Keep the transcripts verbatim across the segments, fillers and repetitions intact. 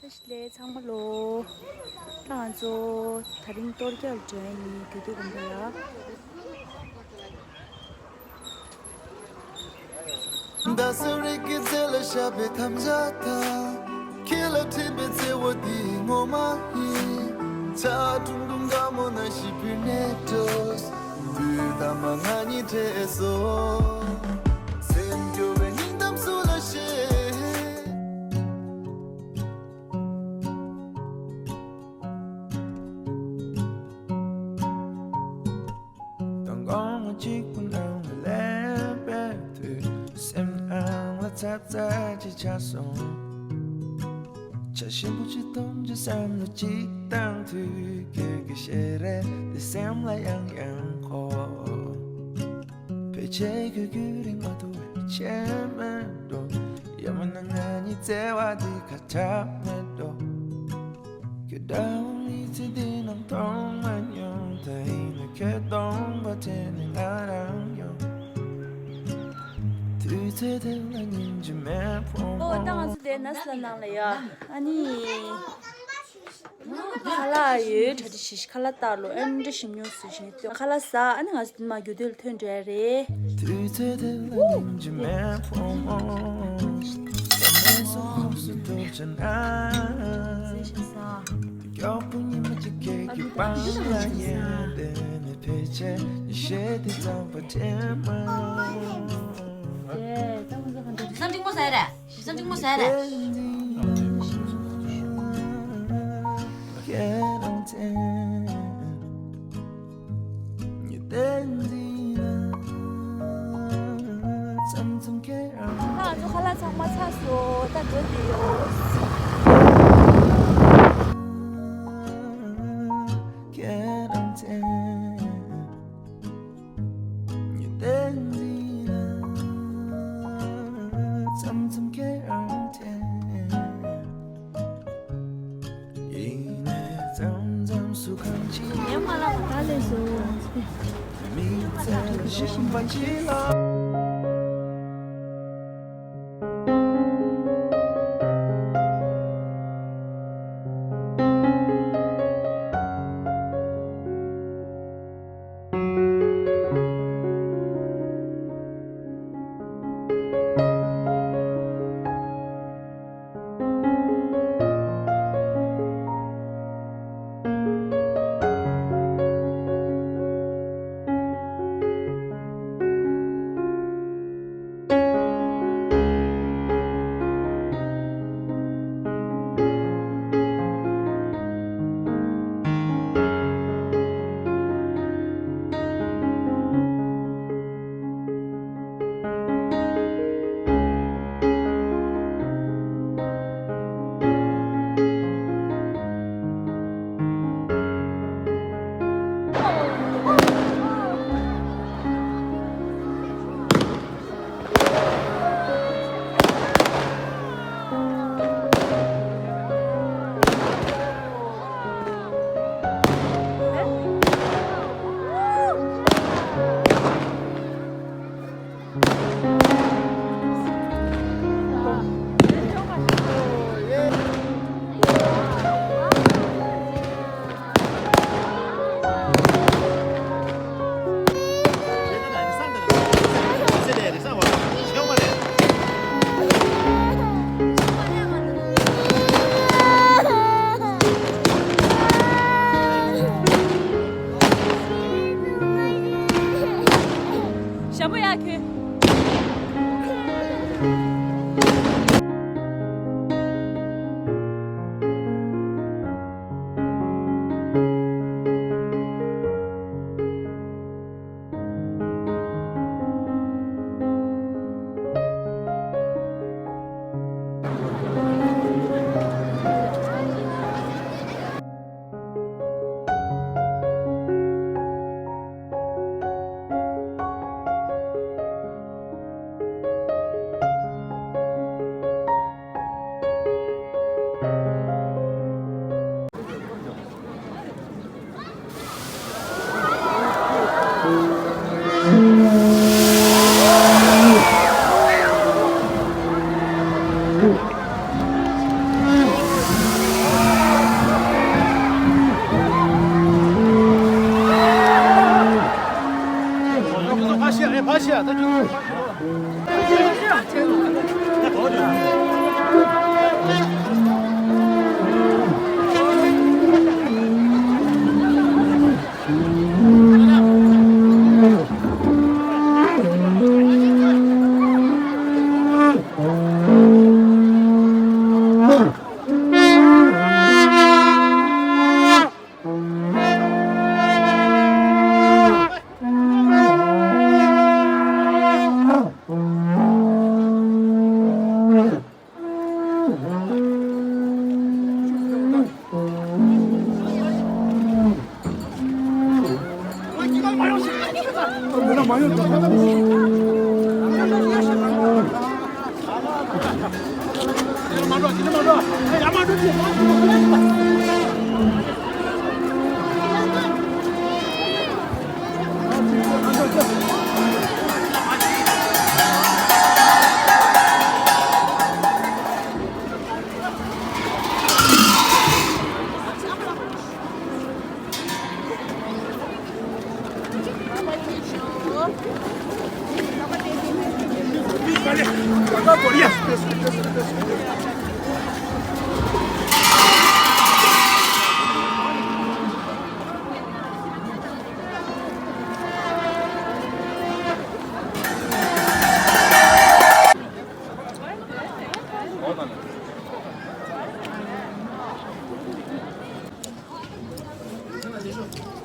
ལས་ཚང་མ་ལོ། ད་ང་ཚོ་དེ་རིང་གཏོར་རྒྱག་འགྲོ་ཡ་ཡིན། རྒྱུད་སྟོད་དགོན་པ་ལ། མདང་དགོང་མོ་གཅིག་པུ་ནང་ལ་སླེབས་པའི་དུས། སེམས་ནང་ལ་ཚབ་ཚབ་ཅིག་ཆགས་སོང་། བྱ་ཞིམ་པོ་ཅིག་འཐུང་ཅིག་བསམ་བློ་ཅིག་བཏང་དུས། ཁྱོད་ཀྱི་ཞལ་རས་འདི་སེམས་ལ་ཡང་ཡང་འཁོར། ཕལ་ཆེར་ཁྱོད་རྒྱུན་རིང་མ་ཐུབ་པའི་ཆད་མེད་འགྲོ། ཡང་མིན་ན་ང་གཉིས་བརྩེ་བ་འདི་ཁ་གྲག་མེད་འགྲོ། ཁྱོད་འདྲ་བོ་མི་ཚེ་འདི་ནང་མཐོང་མ་མྱོང་། ད་ཡིན་ན་ཁྱོད་སྟོང་པ་དེ་ནི་ང་རང་ཡོང་། དུས་ཚོད་དེ་ལ་སྙིང་རྗེ་མེད་ཕོ་མོ། ཨོ་ད་ང་ཚོ་དེ་ནས་ལ་ནང་ལ་ཡ། ཨ་ནི། ཁ་ལག་ཡོད་གྲ་སྒྲིག་བྱེད་ཤིག་ཁ་ལག་བཏགས་ལོ། ཨེ་འདྲ་ཞིམ་ཉུང་སུ་ཞིག་ནི་ཁ་ལག་ཟ། ཨ་ནི་ང་ཚོ་དེ་མ་རྒྱུ་དུས་ལ་ཐོན་འགྲོ་ཡ་རེད། དུས་ཚོད་དེ་ལ་སྙིང་རྗེ་མེད་ཕོ་མོ། ས་གནས་སོ་ཁོངས་སུ་ཐུག་ཆ་ན། ཟས་ཤིག་ཟ། མགྱོགས་པོ་ཉི་མ་གཅིག་གི་རྒྱུ་པང་ལ་ཉལ་བསྡད་ནས། ཕལ་ཆེར་ཉི་ཤེལ་དེ་གཙང་པ་དྲན་མ་མྱོང་། ཨེ་ད་ང་ཚོ་ག་འདྲ། ས་འགྲིག་མོ་ཟ་ཡ་རེད། ས་འགྲིག་མོ་ཟ་ཡ་རེད། ང་ཚོ་ཁ་ལག་ཚང་མ་ཚར་སོང་། ད་འགྲོ་བསྡད་ཡོད། ཡིན་ནའི་མཚམས་མཚམས་སུ་གང་ཅི། ངའི་མ་ལ་བ་ད་ལས་སོ། མི་ཚེ་ལ་ཞེན་པ་ཅི་ལ།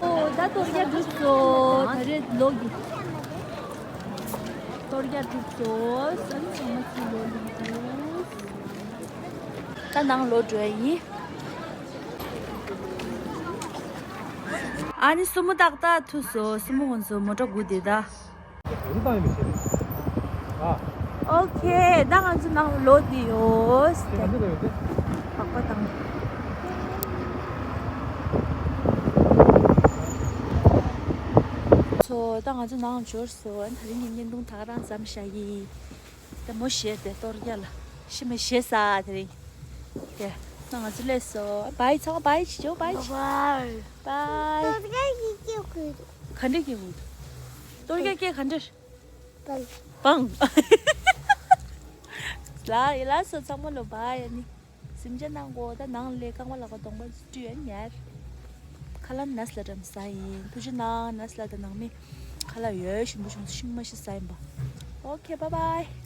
ཨོ། ད་གཏོར་རྒྱག་གྲུབ་སོང་། ད་རེས་ལོག་གི། གཏོར་རྒྱག་གྲུབ་སོང་། ཨ་ནི་ཚང་མ་ཚུར་ལོག་ལེན་དགོས། ད་ནང་ལོག་འགྲོ་ཡ་ཡིན། ཨ་ནི་སྲུ་མོ་ཏག་ཏག་ཐུག་སོང་། སྲུ་མོ་ཁོང་ཚོ་མོ་ཊ་སྒུག་བསྡད་ད། ཨོ་ཁེ། ད་ང་ཚོ་ནང་ལོག་བསྡད་ཡོད། སྦག་སྦག་བཏང་། ཚོ། ད་ང་ཚོ་ནང་འབྱོར་སོང་། ད་རིང་གི་བརྙན་ཐུང་ད་ག་རང་མཚམས་བཞག་གི། ད་མོ་བཞེས་ཏེ་གཏོར་རྒྱག་ལ་ཤི་མ་བཞེས་ས་དེ་རིང་། དེ་ན་ང་ཚོ་སླེབས་སོང་། བའི་ཚང་མ་བའི་བྱེད་ཆོག་བའི་བྱེད། བའི། གཏོར་རྒྱག་གི་སྐད་དགོས་འདུག་ག་འདྲ་སྐད་དགོས་འདུག་གཏོར་རྒྱག་སྐད་ག་འདྲ། པང་། པང་། ལ་ཡི་ལ་སོ་ཚང་མ་ལོ་བའི་ཨ་ནི། གཟིམ་འཇག་གནང་གོ། ད་ནང་ལས་རྐང་པ་ལག་པ་གདོང་པ་བཀྲུས་ཡ་ཉར། ཁ་ལག་ནས་ལ་འགྲམ་ཟ་ཡིན། ཐུགས་རྗེ་གནང་ནས་ལ་ད་ནང་མི། ཁ་ལག་ཡོད་ཞིམ་པོ་བྱུང་སོང་། ཤིང་མ་ཤི་ཟ་ཡིན་པ། ཨོ་ཁེ། བའི་བའི།